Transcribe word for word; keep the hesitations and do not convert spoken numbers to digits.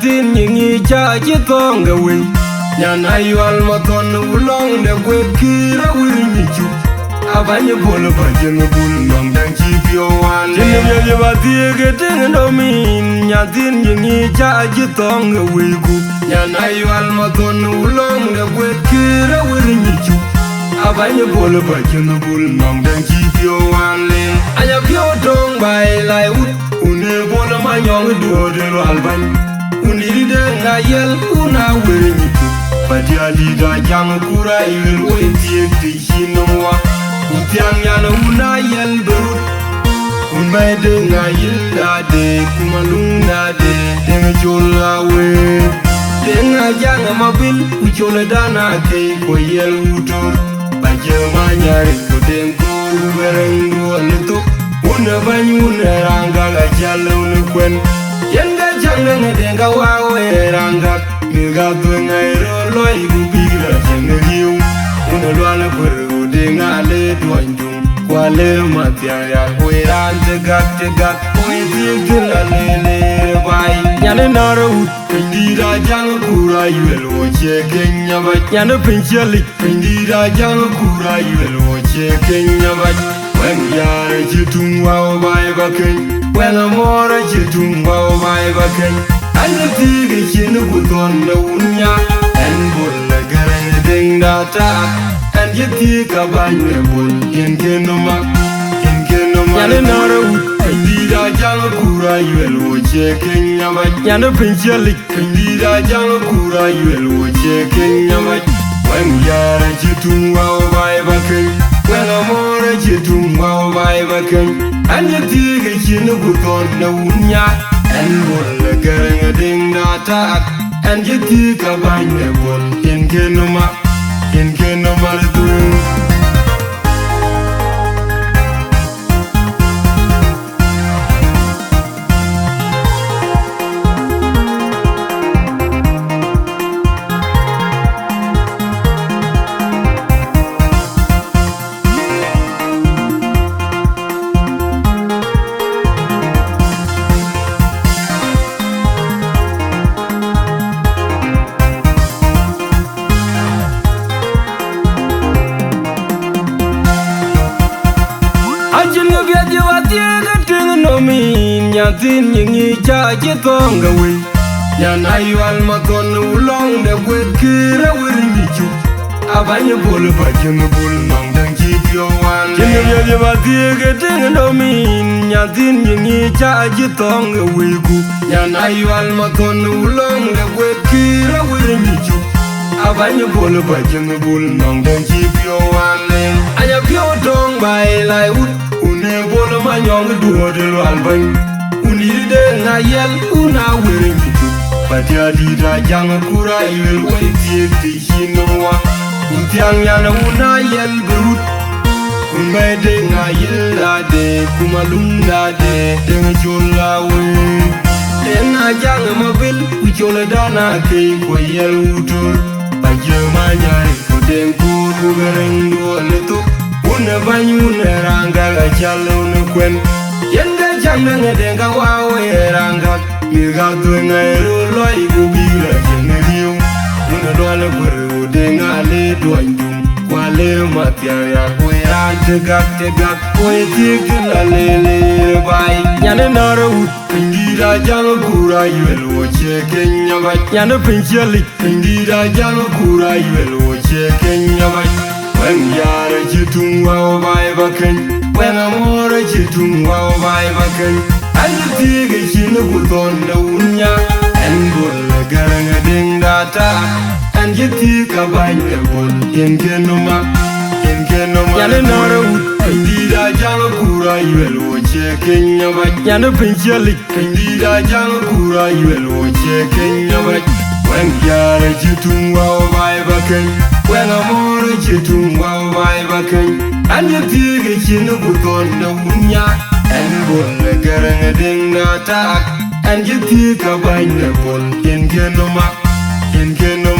Thin nyiŋ yic cä cï thɔ̈ŋ ke wei. Nyan Ayual Mathon ë wulɔŋ de guet kïïr awir nyic cuk. Abany ë bol ë bäc ë bul nɔŋ däŋ cï piɔ̈u wan. Cïn ë miɛt ye bä thiëëk ë tïŋ ë dom yïn. Nyan thin nyiŋ yic cä cï thɔ̈ŋ ke wei ku. Nyan Ayual Mathon ë wulɔŋ de guet kïïr awir nyic cuk. Abany ë bol ë bäc ë bul nɔŋ däŋ cï piɔ̈u wan liŋ. Aya piɔ̈u töŋ baai lai wut. Wun ë bol ë manyɔŋ ë duööt ë lual bäny. Wun dït de ŋa yɛl, wun aa wër nyit. Bä diäär dït aa jaŋ ë kur aa yöl woi thiëëk tïc cï nöm wä. Ku thiaŋ nyan ë wun aa yɛl bï rut. Wun bɛ̈ɛ̈i de ŋa yïl ade, ku maluŋ ade, deŋ ë col aa wëër. Deŋ aa jaŋ ë mabil, ku col ë dan aa kei, ku yɛl wut tor. Bä jël manyaric ku deŋ koor ku bï rɛŋdu ë lëthok. Wun ë bäny, wun ë raan gak acä lëu në kuɛn. Yen ke cäŋ däŋ ë deŋ ka wä wëë raan gak. Mïth ka dhuëëŋ ë röör lɔi ku bïk rɔt cieŋ ë riëëu. Wun ë lual ë kuër ku deŋ aa le duɔny duŋ. Ku aa le mathiaŋ riak wëë raan të gak të gak. Wëë thiëëk thïn la le le baai. Nyan ë nɔ̈ɔ̈r ë wut. Piny dït aa jaŋ ë kur aa yuel wo cie keny abac. Nyan ë piny ciëlic. Piny dït aa jaŋ ë kur aa yuel wo cie keny abac. Wɛŋ yaar acï tuŋ wä wo baai bä keny. Wɛŋ amɔɔr acï tuŋ wä wo baai bä keny. An, ë thiëëk ë cin ë ku thɔn de wun nya. Ɛn bol ë gɛrɛŋ ë deŋda taak. Ɛn cï thiëëk abany ë bol, yen ke nöm mak, yen ke nöm mak. Nyan ë nɔ̈ɔ̈r ë wut. Piny dït aa jaŋ ë kur aa yuel wo cie keny abac. Nyan ë piny ciëlic. Piny dït aa jaŋ ë kur aa yuel wo cie keny abac. Wɛŋ yaar acï tuŋ wä wo baai bä keny. Wɛŋ amɔɔr acï tuŋ wä wo baai bä keny. An, cï thiëëk ë cin ë ku thɔn de wun nya. Ɛn bol ë gɛrɛŋ ë deŋda taak. Ɛn cï thiëëk abany ë bol, yen ke nöm mak, yen ke nöm mak ë dhuëëŋ. Acïn kë piɛth ye wä thiëëk ë tïŋ nöm yïn, nyan thiin nyiŋ yic cä cï thɔ̈ŋ ke wei. Nyan Ayual Mathon ë wulɔŋ de guet kïïr awir nyic cuk. Abany ë bol ë bäc ë bul nɔŋ däŋ cï piɔ̈u wan. Cïn kë piɛth ye wä thiëëk ë tïŋ nöm yïn, nyan thiin nyiŋ yic cä cï thɔ̈ŋ ke wei ku. Nyan Ayual Mathon ë wulɔŋ de guet kïïr awir nyic cuk. Abany ë bol ë bäc ë bul nɔŋ däŋ cï piɔ̈u wan. Aya piɔ̈u töŋ baai lai wut. Wun ë bol ë manyɔŋ ë duööt ë lual bäny. Wun dït de ŋa yɛl, wun aa wër nyic cuk. Bä diäär dït aa jaŋ ë kur aa yuel woi thiëëk tïc cï nöm wä. Ku thiaŋ nyan ë wun aa yɛl bï rut. Wun bɛ̈ɛ̈i de ŋa yïl ade, ku maluŋ ade, deŋ ë col aa wëër. Deŋ aa jaŋ ë mabil, ku col ë dan aa kei, ku yɛl wut tor. Bä jël manyaric ku deŋ koor ku bï rɛŋdu ë lëthok. Wun ë bäny, wun ë raan gak acä lëu në kuɛn. Yen ke cäŋ däŋ ë deŋ ka wä wëë raan gak. Mïth ka dhuëëŋ ë röör lɔi ku bïk rɔt cieŋ ë riëëu. Wun ë lual ë kuër ku deŋ aa le duɔny duŋ. Ku aa le mathiaŋ riak wëë raan të gak të gak. Ku ë thiëëk thïn la le le baai. Nyan ë nɔ̈ɔ̈r ë wut. Piny dït aa jaŋ ë kur aa yuel wo cie keny abac. Nyan ë piny ciëlic. Piny dït aa jaŋ ë kur aa yuel wo cie keny abac. Wɛŋ yaar acï tuŋ wä wo baai bä keny. Wɛŋ amɔɔr acï tuŋ wä wo baai bä keny. An, cï thiëëk ë cin ë ku thɔn de wun nya. Ɛn bol ë gɛrɛŋ ë deŋda taak. An, cï thiëëk abany ë bol, yen ke nöm mak, yen ke nöm mak. Nyan ë nɔ̈ɔ̈r ë wut. Piny dït aa jaŋ ë kur aa yuel wo cie keny abac. Nyan ë piny ciëlic. Piny dït aa jaŋ ë kur aa yuel wo cie keny abac. Wɛŋ yaar acï tuŋ wä wo baai bä keny. Wɛŋ amɔɔr acï tuŋ wä wo baai bä keny. An, cï thiëëk ë cin ë ku thɔn de wun nya. Ɛn bol ë gɛrɛŋ ë deŋda taak. An, cï thiëëk abany ë bol, yen ke nöm mak, yen ke nöm